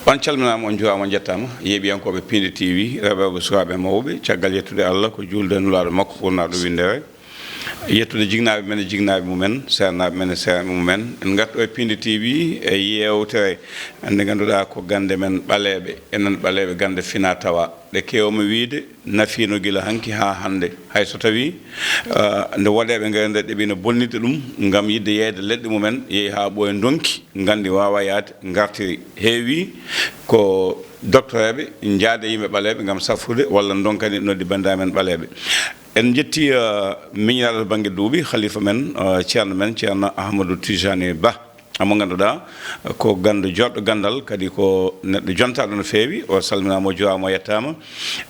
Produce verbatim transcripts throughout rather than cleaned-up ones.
On calminaama, on njuuraama, on njettaama, yeeɓiyankooɓe Piindi T V, rewɓe e worɓe, sukaaɓe e mawɓe. Caggal yettude Allah, ko juulde e Nulaaɗo makko, ɓurnaaɗo winndere. Yettude jinnaaɓe men e jinnaaɓe mumen, seernaaɓe men e seernaaɓe mumen. En ngartu e Piindi T V e yeewtere nde ngannduɗaa ko gannde men ɓaleeɓe, enen ɓaleeɓe, gannde finaa tawaa. Ɗe keewmi wiyde, nafiino gila hanki haa hannde. Hay so tawii, ah, nde woɗeeɓe ngayno nde ɗeɓiino bonnitde ɗum ngam yiɗde yeeyde leɗɗe mumen, yehi haa ɓooya ndonki, nganndi waawaa yahde, ngartiri. Heewi ko doftoreeɓe njaada e yimɓe ɓaleeɓe ngam safrude walla ndonkani noddi banndiraaɓe men ɓaleeɓe. En njetti, ah, miñiraaɗo to bannge duuɓi, halifa men, ah, ceerno men, ceerno Ahmadou Tijani Ba. Mo ngannduɗaa ko ganndo jooɗɗo ganndal, kadi ko neɗɗo jontaaɗo no feewi. O salminaama, o juuraama, o yettaama.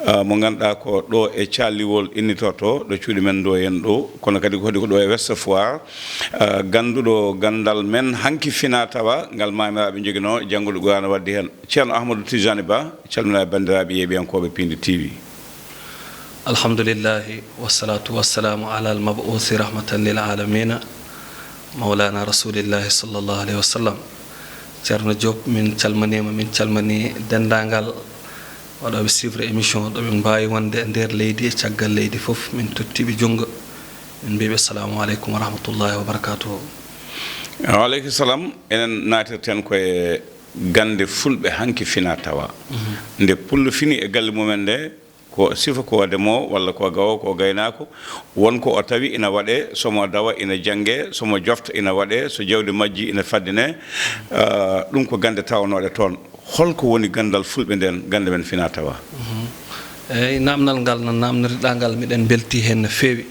Ah, mo ngannduɗaa ko ɗo e Caaliwol innitorto, ɗo cuuɗi men Ndoyen ɗo, kono kadi ko hoɗi ko ɗo e Ouest Foire. Ah, gannduɗo ganndal men hanki finaa tawaa ngal maamiraaɓe njoginoo, janngude Qur'aana waɗde heen. Ceerno Ahmadou Tijani Ba, calminaa e banndiraaɓe yeeɓiyankooɓe Piindi T V. Alhamdulillahi, wassalatu wassalamu ala al-mab'uthi rahmatan lil alamina, Mawlana Rasulillahi sallallahu alayhi wa sallam. Ceerno Diop, min calmaniima, min calmanii denndaangal waɗooɓe suivre émission ɗo ɓe mbaawi wonde e nder leydi e caggal leydi fof. Min totti ɓe junngo, min mbii ɓe, "Assalamu aleykum wa rahmatullahi wa barakatuhu." Wa aleykum salam. Enen naatirten ko e gannde fulɓe hanki finaa tawaa. Mhm. Nde pullo fini e galle mumen nde, ko sifa ko demoowo walla ko gawo, ko gaynaako, won ko o tawi ina waɗee, so mo dawa ina janngee, so mo jofta ina waɗee, so jawdi majji ina faddinee. Ah, ɗum ko gannde tawanooɗe toon. Hol ko woni ganndal fulɓe ndeen, gannde men finaa tawaa? Mhm. Eey, naamnal ngal no naamnoriɗaa ngal, miɗen mbeltii heen no feewi.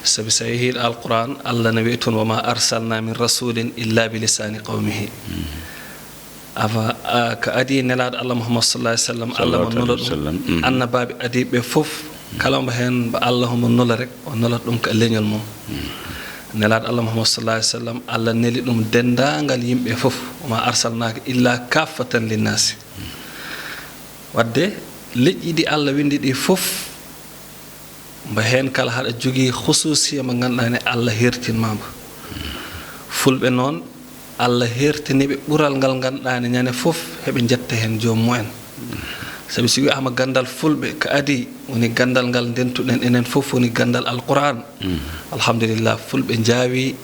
Sabi so a yehii Alquraan, Allah no wiya toon, "Wa ma arsalna min rasulin illa bi lisani qawmihi." Mhm. Awa, a, ko adii Nelaaɗo Allah Muhammad sallallahu alaihi wasallam, Allah mo nula ɗum. Sallallahu alaihi wasallam. Mhm. Annabaaɓe adiiɓe fof, kala mo heen mbo Allah homo nula rek, o nulata ɗum ka leñol mum. Mhm. Nelaaɗo Allah Muhammad sallallahu alaihi wasallam, Allah neli ɗum denndaangal yimɓe fof. "Wa ma arsalnaaka illa kaffatan linnaasi." Mhm. Wadde leƴƴi ɗi Allah winndi ɗi fof, mbo heen kala haɗa jogii khususiya mo ngannduɗaa ne Allah heertin ma mbo. Fulɓe noon, Allah heertini ɓe ɓural ngal ngannduɗaa ne ñande fof heɓe njetta heen joom mumen. Sabi so wiyaama ganndal fulɓe, ko adii woni ganndal ngal ndentuɗen enen fof, woni ganndal Alquraan. Mm. Alhamdulillah, fulɓe njaawi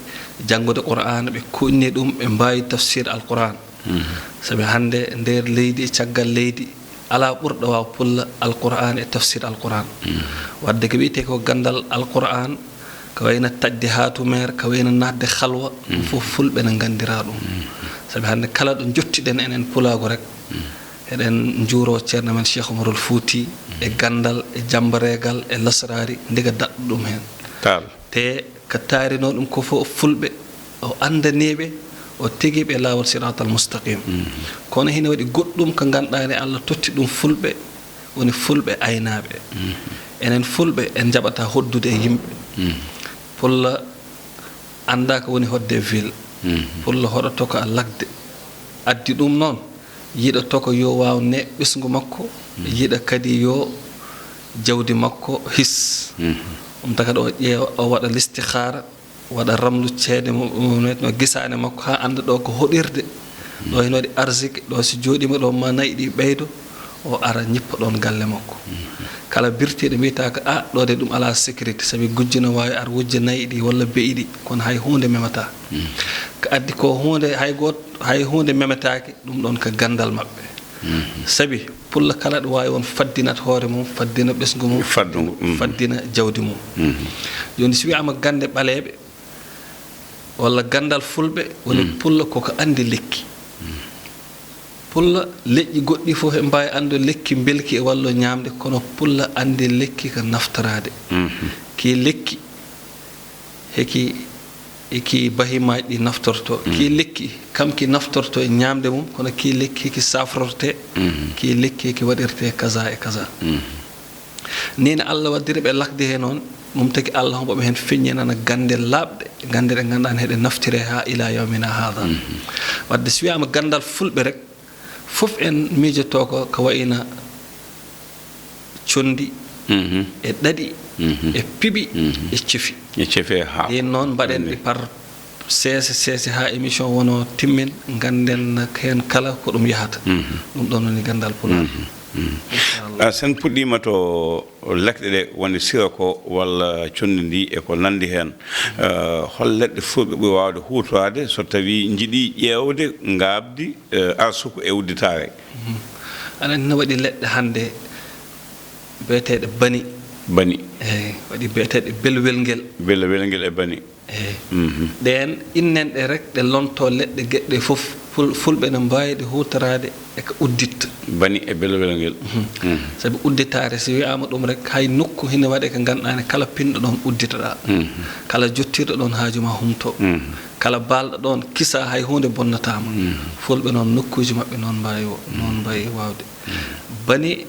janngude Qur'aan, ɓe kuuƴni ɗum, ɓe mbaawi tafsir Alquraan. Mhm. Sabi hannde nder leydi e caggal leydi, alaa ɓurɗo waaw pulla Alqur'aan e tafsir Alqur'aan. Mhm. Wadde ko wiyetee ko ganndal Alqur'aan, ko wayno taƴde haatumeere, ko wayno naatde halwa, ɗum fof fulɓe ne nganndiraa ɗum. Mhm. Sabi hannde kala ɗo njottiɗen enen pulaagu rek, eɗen njuuroo ceerno men Cheikh Oumarul Fouti e ganndal, e jaambareegal, e lasraari, ndiga daɗɗo ɗum heen. Taal. Te ko taarinoo ɗum ko fof fulɓe, o anndanii ɓe, o tigi ɓe laawol siraatal mustaqim. Mhm. Kono hino waɗi goɗɗum ko ngannduɗaa ne Allah totti ɗum fulɓe, woni fulɓe aynaaɓe. Mhm. Enen fulɓe en njaɓataa hoddude e yimɓe. Mhm. Pulla anndaa ko woni hoɗde ville. Mhm. Pulla hoɗoto ko a lagde. Addi ɗum noon, yiɗoto ko yo waaw ne ɓesngu makko, yiɗa kadi yo jawdi makko his. Mhm. Ɗum taka ɗo ƴeewa, o waɗa listihaara, waɗa ramlu ceede mum, no gisaane makko, haa annda ɗo ko hoɗirde. Ɗo hino waɗi arsike, ɗo si jooɗiima ɗo ma nayi ɗi ɓeydo, o ara ñippa ɗoon galle makko. Mhm. Kala birtiiɗo mbiyata ko, "A, ɗo de ɗum alaa sécurité, sabi gujjo no waawi ar wujja nayi ɗi walla be'i ɗi, kono hay huunde memataa." Mhm. Ko addi ko huunde, hay goot, hay huunde memetaake, ɗum ɗoon ko ganndal maɓɓe. Mhm. Sabi pulla kala ɗo waawi won faddinat hoore mum, faddina ɓesngu mum, faddina jawdi mum. Mhm. Jooni si wiyaama gannde ɓaleeɓe, walla ganndal fulɓe, woni pulla koko anndi lekki. Pulla leƴƴi goɗɗi fof e mbaawi anndude lekki mbelki e wallo ñaamde, kono pulla anndi lekki ko naftoraade. Mhm. Ki lekki heki, heki bahimaaji ɗi naftorto. Ki lekki kam ki naftorto e ñaamde mum, kono ki lekki heki safrorte, ki lekki heki waɗirte kaza e kaza. Mhm. Nii ne Allah waddiri ɓe lakde he noon, ɗum tagi Allah homo ɓe heen feññinana gannde laaɓɗe, gannde ɗe ngannduɗaa ne heɗe naftire haa ila yawmina haada. Mhm. Wadde si wiyaama ganndal fulɓe rek, fof en miijotoo ko, ko wayno conndi, mhm, e ɗaɗi, mhm, e piɓi, mhm, e cefi. E cefi, haa. Ɗeen noon mbaɗen ɗi par seese seese haa émission wonoo timmin, ngannden heen kala ko ɗum yahata. Ɗum ɗoon woni ganndal Pulaar. Inchallah. Ah, sen puɗɗiima to leɗɗe ɗe woni siroko walla conndi ndi e ko nanndi heen, ah, hol leɗɗe fulɓe ɓuri waawde huutoraade so tawii njiɗii ƴeewde ngaabdi, eh, arsuku e udditaare? Aɗa anndi, no waɗi leɗɗe hannde biyeteeɗe bani. Bani. Eey, waɗi biyeteeɗe belwelngel. Belwelngel e bani. Eey. Ɗeen innen ɗe rek, ɗe lontoo leɗɗe geɗe fof. Ful-, fulɓe ne mbaawi ɗe huutoraade e ko udditta. Bani e belwelngel. Sabi udditaare, si wiyaama ɗum rek, hay nokku hino waɗe ko ngannduɗaa ne, kala pinɗo ɗoon udditoɗaa. Kala jottirɗo ɗoon haaju ma humto. Kala baalɗo ɗoon kisa, hay huunde bonnataa ma. Fulɓe noon nokkuuji maɓɓe noon mbaawi wo-, noon mbaawi waawde. Bani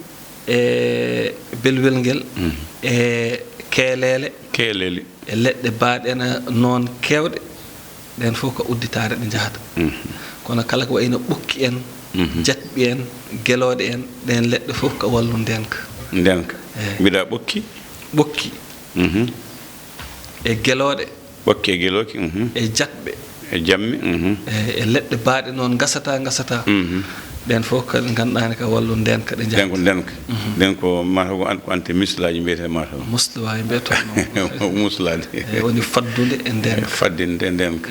e belwelngel, e keeleele, keeleele, e leɗɗe baaɗe na noon keewɗe, ɗeen fof ko udditaare ɗe njahata. Kono kala ko wayno ɓokki en, jaɓɓi en, gelooɗe en, ɗeen leɗɗe fof ko wallu ndeenka. Ndeenka. Eey. Mbiɗa ɓokki? Ɓokki. E gelooɗe. Ɓokki e gelooki. E jaɓɓe. E jaɓɓe. E, e leɗɗe baaɗe noon ngasata, ngasata. Ɗeen fof ko ngannduɗaa ne ko wallu ndeenka ɗe njahata. Ɗeen ko ndeenka. Ɗeen ko mataw ko an-, ko ante mislaaji mbiyetee mataw. Muslaaji mbiyetee noon. Muslaade. E woni faddunde e ndeenka. E faddinde e ndeenka.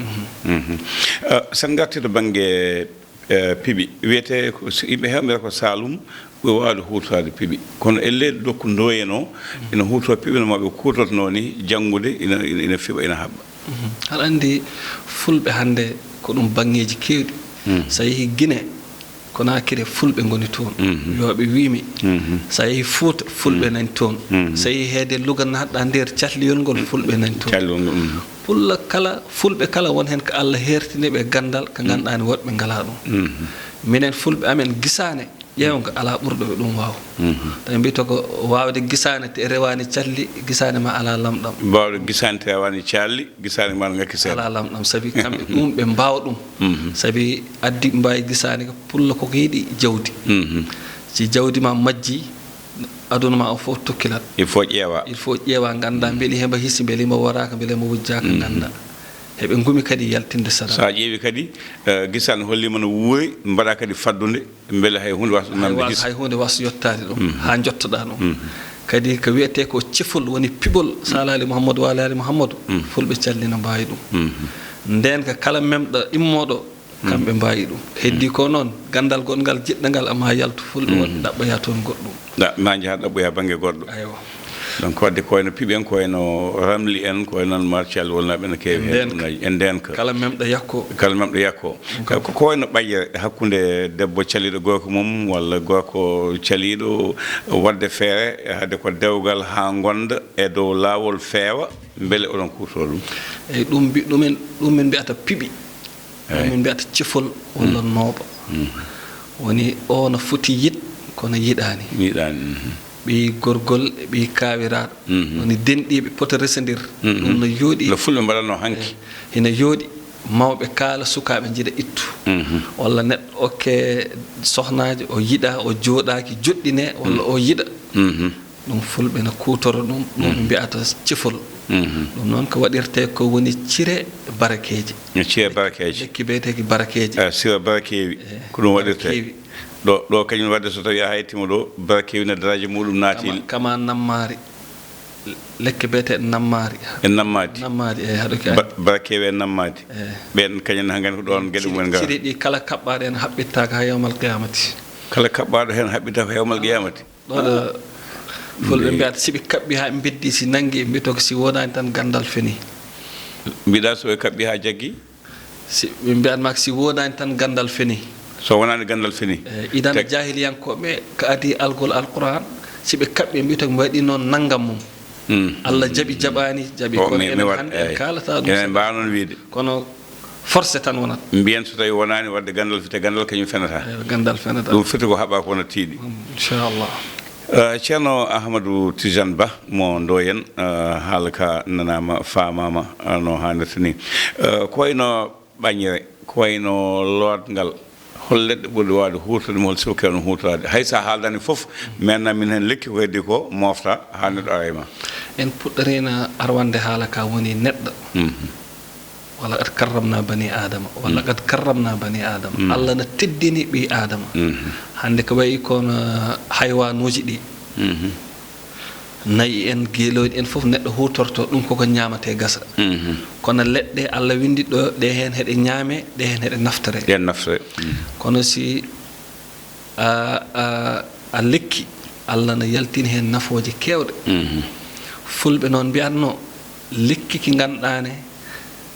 Ah, sen ngartii to bannge, eh, piɓi. Wiyetee ko, so yimɓe heewɓe mbiyata ko Saalum ɓuri waawde huutoraade piɓi. Kono e leyɗe ɗo ko ndoyenoo, ina huutora piɓi no maɓɓe kuutortonoo ni, janngude ina, ina, ina fiɓa, ina haɓɓa. Aɗa anndi, fulɓe hannde ko ɗum baŋŋeeji keewɗi. So a yehii Gine Konaakiri, fulɓe ngoni toon. Yo ɓe wiimi. So a yehii Fuuta, fulɓe nani toon. So a yehii heede Luga, naatɗaa nder cahliyol ngol, fulɓe nani toon. Cahliyol ngol. Pulla kala, fulɓe kala won heen ko Allah heertini ɓe ganndal, ko ngannduɗaa ne woɗɓe ngalaa ɗum. Minen fulɓe amen gisaane, ƴeewnga, alaa ɓurɗo ɓe ɗum waaw. Tawi mbiyata ko waawde gisaane te rewaani calli, gisaane ma alaa lamɗam. Waawde gisaane te rewaani calli, gisaane ma ngakki seeɗa. Alaa lamɗam, sabi kamɓe ɗum ɓe mbaawa ɗum. Sabi addi mbaawi gisaane ko pulla koko yiɗi jawdi. Si jawdi ma majji, aduna ma o fof tokkilat. Il faut ƴeewa. Il faut ƴeewa, ngannda mbeli hemba hisi, mbeli mo waraaka, mbeli mo wujjaaka, ngannda. Heɓe ngumi kadi yaltinde sara. So a ƴeewi kadi, eh, gisaane holliima no wuuri, mbaɗa kadi faddunde, mbele hay huunde wasa ɗum namde his. Hay huunde wasa yottaade ɗum, haa njottoɗaa ɗum. Kadi ko wiyetee ko cefol woni piɓol, so alaali Muhammadu, waalaali Muhammadu, fulɓe calli no mbaawi ɗum. Ndeen ka kala memɗo immooɗo, kamɓe mbaawi ɗum. Ko heddii ko noon, ganndal goɗngal jiɗɗa ngal, amma yaltu fulɓe woɗɓe ɗaɓɓoya toon goɗɗum. Ɗa-, ma njaha ɗaɓɓoya bannge goɗɗo. Aywa. Donc, wadde ko wayno piɓi en, ko wayno ramli en, ko wayno noon Martial wolnaaɓe no keewi heen ɗum en ndeenka. Kala memɗo yakko. Kala memɗo yakko. Ko, ko wayno ɓayyere hakkunde debbo caliiɗo gorko mum, walla gorko caliiɗo, waɗde feere, haade ko dewgal haa ngonda e dow laawol feewa, mbele oɗon kuutoroo ɗum? Eyi, ɗum mbi-, ɗum en, ɗum min mbiyata piɓi. Eyi. Ɗum min mbiyata cifol walla nooɓa. Woni o no foti yiɗ, kono yiɗaani. Yiɗaani. Ɓiy gorgol e ɓiy kaawiraaɗo. Woni denɗiiɓe pota resondir. Ɗum no yooɗi. No fulɓe mbaɗatnoo hanki. Eyi, hino yooɗi mawɓe kaala, sukaaɓe njiɗa ittu. Walla neɗɗo okke sohnaajo, o yiɗa, o jooɗaaki, joɗɗinee, walla o yiɗa. Ɗum fulɓe no kuutoro ɗum, ɗum ɓe mbiyata cifol. Ɗum noon ko waɗirtee ko woni cire barakeeji. Cire barakeeji. Lekki biyeteeki barakeeji. Ah, cire barakeewi. Eyi, ko ɗum waɗirtee. Barakeewi. Ɗo, ɗo kañum waɗde so tawii a haytima ɗo, barakeewi no daraaji muɗum naati. Kama, kama nammaari. Lekke biyetee nammaari. E nammaadi. Nammaadi, eyi, haɗo ki. Ba-, barakeewi e nammaadi. Eyi. Ɓeen kañum haa nganndu ko ɗoon geɗe mumen ngara. Cire ɗi kala kaɓɓaaɗo heen haɓɓittaaka haa yawmal qiyamati. Kala kaɓɓaaɗo heen haɓɓittaaka haa yawmal qiyamati. Ɗo ɗo fulɓe mbiyata, si ɓe kaɓɓi haa ɓe mbeddi, si nanngi, ɓe mbiyata ko si wonaani tan ganndal feni. Mbiɗa so ɓe kaɓɓi haa jaggi? Si ɓe mbiyat mak si wonaani tan ganndal feni. So wonaani ganndal feni. Eh, idan jahiliyankooɓe ka adi algol Alquran, si ɓe kaɓɓi, ɓe mbiyata ko mi waɗi noon nanngam mum. Allah jaɓi, jaɓaani, jaɓi. Kono mi, enen mi waɗ-, hannde en kaalata ɗum. Enen mbaawa noon wiyde. Kono forcé tan wonat. Mbiyen so tawii wonaani waɗde ganndal, fite ganndal kañum fenata. Eyi, ganndal fenata. Ɗum fiti ko haɓa ko wona tiiɗi. Mm, inchallah. Eh, Ceerno Ahmadou Tidiane Ba mo Ndoyen, eh, haala ka nanaama, faamaama, eh, no haanirta ni. Eh, ko wayno ɓañre, ko wayno lootngal, hol leɗɗe ɓurɗe waawde huutorɗe mo, hol sifa keewɗo huutoraade? Hay so a haaldaani fof, mi anndaa min heen lekki ko heddii ko moofta haa neɗɗo ara e ma. En puɗɗoriino arwande haala ka woni neɗɗo. Mhm. Wala qad karramna bani Adama. Wala qad karramna bani Adama. Allah na teddini ɓii Adama. Hannde ko wayi kono haywanuuji ɗi. Nayi en, geelooɗi en, fof neɗɗo huutorto, ɗum koko ñaamatee gasa. Kono leɗɗe, Allah winndi ɗo, ɗe heen heɗe ñaame, ɗe heen heɗe naftore. Ɗe naftore. Kono si a, a, a lekki, Allah na yaltini heen nafooje keewɗe. Fulɓe noon mbiyatno, lekki ki ngannduɗaa ne,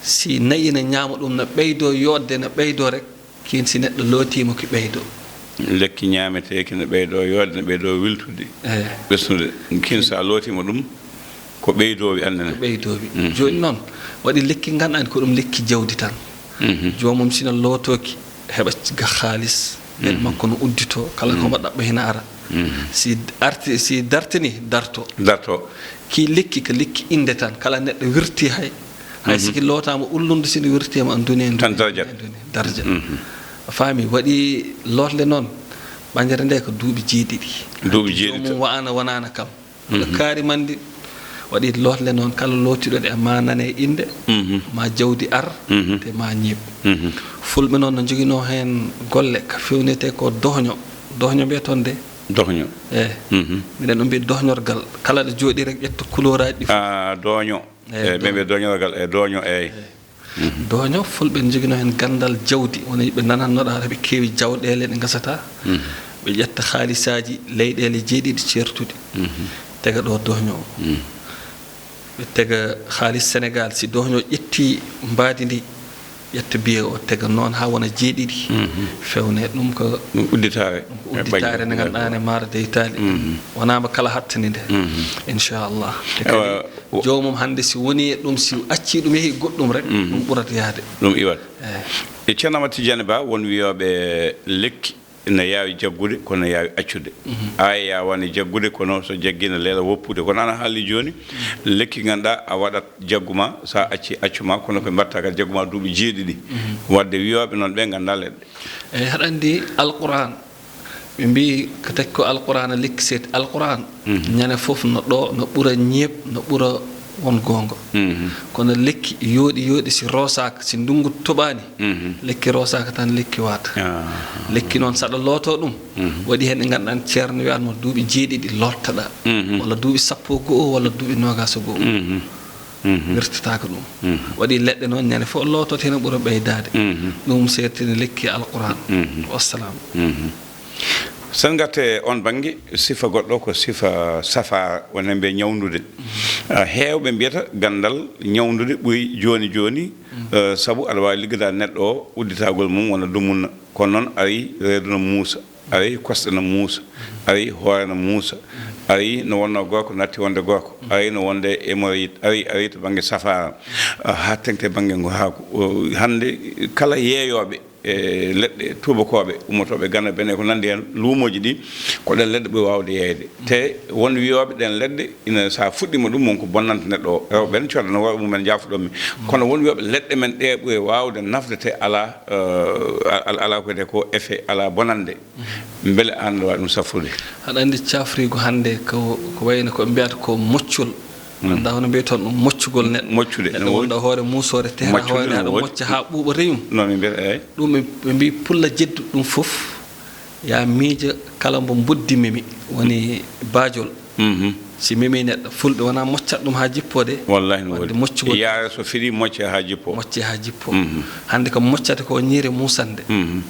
si nayi na ñaama ɗum, na ɓeydoo yooɗde, na ɓeydoo rek, kiin si neɗɗo lootiima ki ɓeydoo. Lekki ñaameteeki na ɓeydoo yooɗde, na ɓeydoo wiltude, ɓesnude. Kiin so a lootiima ɗum, ko ɓeydoowi annene. Ko ɓeydoowi. Jooni noon, waɗi lekki ngannduɗaa ne ko ɗum lekki jawdi tan. Joomum sina lootooki, heɓa ga haalis, ɓen makko no udditoo, kala ko mbaɗɗa ɓe hina ara. Si arti, si dartini, darto. Darto. Ki lekki ko lekki innde tan, kala neɗɗo wirti hay, hay siki lootaama ullundu, sino wirtiima an duni en. Tan darjat. Duni, darjat. A faami, waɗi lootle noon, ɓangere nde ko duuɓi jeeɗiɗi. Duuɓi jeeɗiɗi. Joomum wa'ana, wonana kam. Kaari man ndi waɗi lootle noon, kala lootiɗo ɗe ma nane innde, ma jawdi ar, te ma ñeeɓ. Fulɓe noon no njoginoo heen golle ka fewnetee ko dohño. Dohño mbiyee toon de? Dohño. Eey. Miɗen ɗum mbiya dohñorgal. Kala ɗo jooɗi rek ƴetta couleur aji ɗi fof. Ah, dohño. Eey, ɓe mbiya dohñorgal, e dohño, eey. Dohño, Fulɓe ne njoginoo heen ganndal jawdi, woni ɓe nanatnoɗaa, ɓe keewi jawɗeele ɗe ngasata. Ɓe ƴetta haalisaaji leyɗeele jeeɗiɗi ceertuɗi, tega ɗo dohño o. Ɓe tega haalis Senegaal, si dohño ƴetti mbaadi ndi, ƴetta biye o, tega noon haa wona jeeɗiɗi, fewne ɗum ko ɗum ko udditaare. Ɗum ko udditaare nde ngannduɗaa ne maara deytaali. Wonaama kala hattani nde. Inchallah. Te kadi Joomum hannde si woni e ɗum, si accii ɗum, yehi goɗɗum rek, ɗum ɓurat yahde. Ɗum iwat. Eey. E Ceerno Ahmad Tijaani Ba, won wiyooɓe lekki ina yaawi jaggude, kono no yaawi accude. Aaya yaawaani jaggude, kono so jaggii no leela woppude. Kono aan a haalii jooni, lekki ngannduɗaa a waɗat jaggu ma, so a accii accu ma, kono ko mbaɗta kadi jaggu ma duuɓi jeeɗiɗi. Waɗde wiyooɓe noon ɓe nganndaa leɗɗe. Eey, haɗa anndi Alquraan, ɓe mbiyi ko taki ko Alquraan lekki seeti. Alquraan, ñande fof no ɗo, no ɓura ñeeɓ, no ɓura won goonga. Kono lekki yooɗi, yooɗi si roosaaka, si ndunngu toɓaani, lekki roosaaka tan, lekki waata. Lekki noon, saɗa looto ɗum, waɗi heen ɗe ngannduɗaa, ceerno wiyatno duuɓi jeeɗiɗi loottaɗa, walla duuɓi sappo e go'o, walla duuɓi noogaas e go'o. Wirtataako ɗum. Waɗi leɗɗe noon, ñande fof loototo heen ɓura ɓeydaade. Ɗum seertini lekki Alquraan. Wassalam. Sen ngarte on bannge, sifa goɗɗo ko sifa safa, wonande mbiya ñawndude. Ah, heewɓe mbiyata ganndal ñawndude ɓuri jooni jooni, eh, sabu aɗa waawi liggodaade neɗɗo o, udditagol mum wona dumunna. Kono noon ari reedu no muusa, ari kosɗe no muusa, ari hoore no muusa, ari no wonnoo gorko natti wonde gorko, ari no wonde hémorroïde, ari, ari to bannge safaara, ah, haa teŋti bannge ngo haaku. O, hannde kala yeeyooɓe e leɗɗe tuubakooɓe, ummotooɓe Gana, Benin, ko nanndi heen, luumooji ɗi, ko ɗeen leɗɗe ɓuri waawde yeeyde. Te won wiyooɓe ɗeen leɗɗe, ina, so a fuɗɗiima ɗum, won ko bonnanta neɗɗo o. Rewɓe ɓeen coodana worɓe mumen, njaafoɗon-mi. Kono won wiyooɓe leɗɗe men ɗe ɓuri waawde nafde, te alaa, eh, al-, alaa ko wiyetee ko effet, alaa bonannde. Mbele aan aɗa waawi ɗum safrude? Aɗa anndi cafriigu hannde ko, ko wayno ko ɓe mbiyata ko moccol. Anndaa hono mbiyton ɗum, moccugol neɗɗo. Moccude, neɗɗo wonɗo hoore muusoore, tehra hoore, aɗa mocca haa ɓuuɓa reyum. No mi mbiyata, eey. Ɗum ɓe, ɓe mbiyi pulla jeddu ɗum fof, yaa miija kala mbo mboddi memi, woni baajol. Si memi neɗɗo, Fulɓe wonaa moccat ɗum haa jippoo de. Wallahi no woodi. Moccugol. Yaara so fiɗi, mocce haa jippoo. Mocce haa jippoo. Hannde ko moccata ko ñiire muusannde.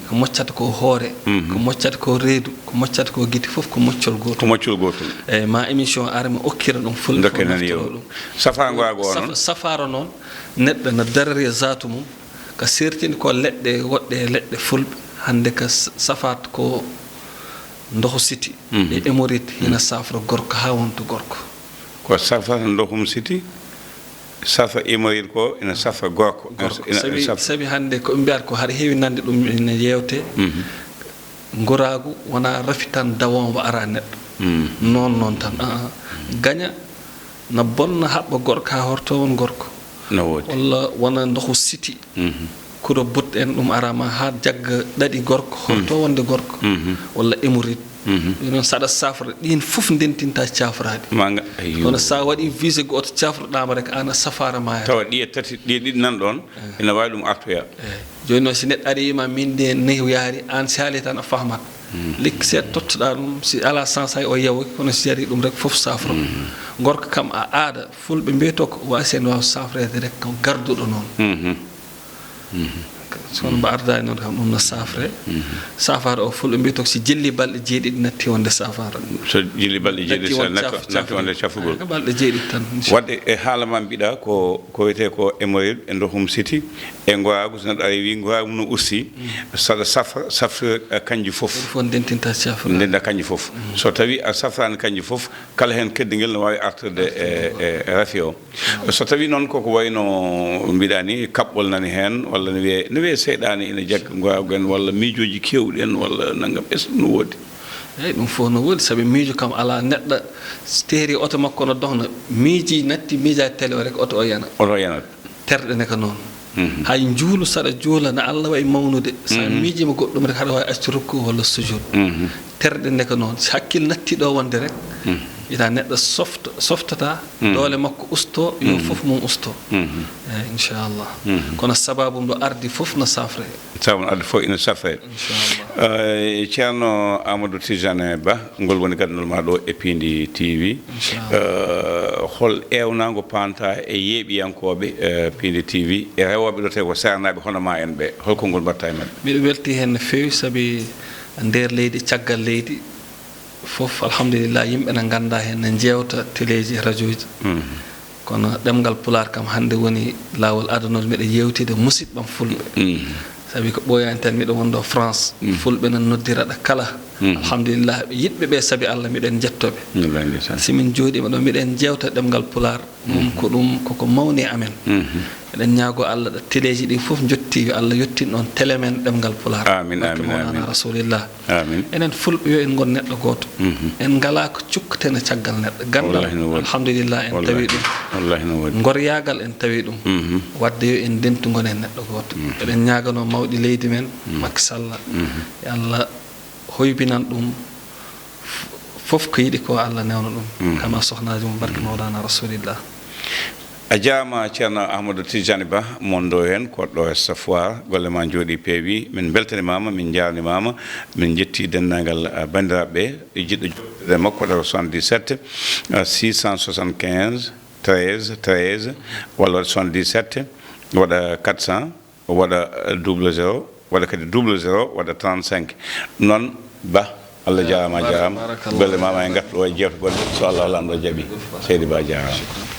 Ko moccata ko hoore. Ko moccata ko reedu. Ko moccata ko gite fof ko moccol gootol. Ko moccol gootol. Eey, ma émission ara mi okkira ɗum Fulɓe fof naftoro ɗum. Safaara ngoo noon? Safaara noon, neɗɗo no darori e zaatu mum, ka seertini ko leɗɗe woɗɗe e leɗɗe Fulɓe, hannde ka s-, safaat ko ndoho siti e hémorroïde, hina safra gorko haa wonta gorko. Ko safata ndohum siti, safa hémorroïde ko ina safa gorko. Gorko. Ina, sabi, ina safa. Sabi hannde ko ɓe mbiyata ko haɗa heewi nande ɗum ina yeewte. Ngoraagu wonaa rafi tan dawoowo ara neɗɗo. Noon, noon tan. Ah, ah. Gaña na bonna haɓɓa gorko haa horto won gorko. No woodi. Walla wona ndoho siti. Kuro bot en ɗum ara ma haa jagga ɗaɗi gorko, horto wonde gorko. Walla hémorroïde. Ɗum noon, saɗa safra, ɗin fof ndentinta cafraaɗi. Kono sa waɗi visé gooto cafruɗaama rek, an a safaara maaya. Tawa ɗiye tati, ɗiye ɗiɗi nan ɗoon, ina waawi ɗum artoya. Eyi. Jooni noon, si neɗɗo ari wiima, min de newi yaari, an si haali tan a fahmat. Lekki seeɗa tottoɗa ɗum, si ala sens hay o yawoy, kono si yari ɗum rek fof safro. Gorko kam a aada, fulɓe mbiyto ko waasi en waaw safreede rek ko garduɗo noon. Kono mbo ardaani noon kam ɗum no safre. Safaara o fulɓe mbiyto ko si jelli balɗe jeeɗiɗi natti wonde safaara. So jelli balɗe jeeɗiɗi natti wonde caf-, natti wonde cafugol. Ko balɗe jeeɗiɗi tan, inchallah. Wadde e haala ma mbiɗa ko, ko wiyetee ko hémorroïde, endothelium cystique, e ngoyaagu, so neɗɗo ari wi ngoyaagu mum no usti, saɗa safra, safra, eh, kanji fof. Ɗum fof ndentinta safra. Ndenda kanji fof. So tawi a safraani kanji fof, kala heen keddingel no waawi artirde e, e, e rafi o. So tawi noon koko wayno mbiɗa ni kaɓɓol nani heen, walla ne wiye, ne wiye seyɗaane ina jagga ngoyaagu en, walla miijooji keewɗi en, walla nanngam, est-ce que no woodi? Eeyi, ɗum fof no woodi, sabi miijo kam alaa neɗɗo teeri oto makko no dohna, miiji natti, miija télé o rek oto o yana. Oto o yana. Terɗe ne ko noon. Hay njuulu saɗa juula na Allah wayi mawnude. Sa miijiima goɗɗum rek haɗa waawi accu rukku walla sujud. Terɗe ne ko noon. Si hakkil natti ɗo wonde rek, ita neɗɗo softa, softata, doole makko usto, yo fof mum usto. Eeyi, inchallah. Kono sababu mbo ardi fof no safre. Sabu no ardi fof ina safre. Inchallah. Eh, Ceerno Amadou Tidiane Ba, ngol woni gadanol ma ɗo e Piindi T V. Inchallah. Eh, hol eewnaango panta e yeeɓiyankooɓe, eh, Piindi T V, e rewooɓe ɗo tawi ko seernaaɓe hono ma en ɓe, holko ngol mbaɗta e maɓɓe? Miɗo welti heen no feewi, sabi nder leydi, caggal leydi fof, alhamdulillah, yimɓe ne ngannda heen, ne njeewta teleeji e rajooji. Kono ɗemngal Pulaar kam hannde woni laawol adanol, miɗo yeewtide musidɓam fulɓe. Sabi ko ɓooyaani tan miɗo wonɗo France. Fulɓe nan noddiraɗa kala. Alhamdulillah, ɓe yiɗɓe ɓe sabi Allah, miɗen njettoɓe. Wallaay ndeysaan. Si min jooɗiima ɗo, miɗen njeewta ɗemngal Pulaar. Ɗum ko ɗum koko mawni e amen. Eɗen ñaago Allah ɗo teleeji ɗi fof njotti, yo Allah yettin ɗoon tele men ɗemngal Pulaar. Amiin, barke amiin, Mawlana amiin. Rasulillah. Amiin. Enen fulɓe yo en ngon neɗɗo gooto. En ngalaa ko cukkaten e caggal neɗɗo. Ganndal, wallahi no woodi. Alhamdulillah, en tawi ɗum. Wallahi no woodi. Ngoryaagal en tawi ɗum. Wadde yo en ndentu ngonen neɗɗo gooto. Eɗen ñaaganoo mawɗi leydi men, Macky Sall. Yo Allah hoybinan ɗum fof ko yiɗi ko Allah newna ɗum. Kama sohnaaji mum barke Mawlana Rasulillah. A jaaraama Ceerno Ahmadou Tidiane Ba, mon ɗo heen, ko ɗo e Safoir. Golle ma njooɗi peewi. Min mbeltanimaama, min njaarnimaama, min njetti denndaangal, ah, banndiraaɓe ɓe. Jiɗɗo jokkodiral e makko waɗa soixante-dix-sept, ah, six cent soixante-quinze, treize, treize, walla waɗa soixante-dix-sept, waɗa quatre cents, waɗa, eh, double zéro, waɗa kadi double zéro, waɗa trente-cinq. Noon, Ba, Allah jaaraama, a jaaraama. Barakallah. Golle ma, ma en ngartu ɗo e jeewte goɗɗe, so Allah Laamɗo jaɓi. Seydi Ba, jaaraama.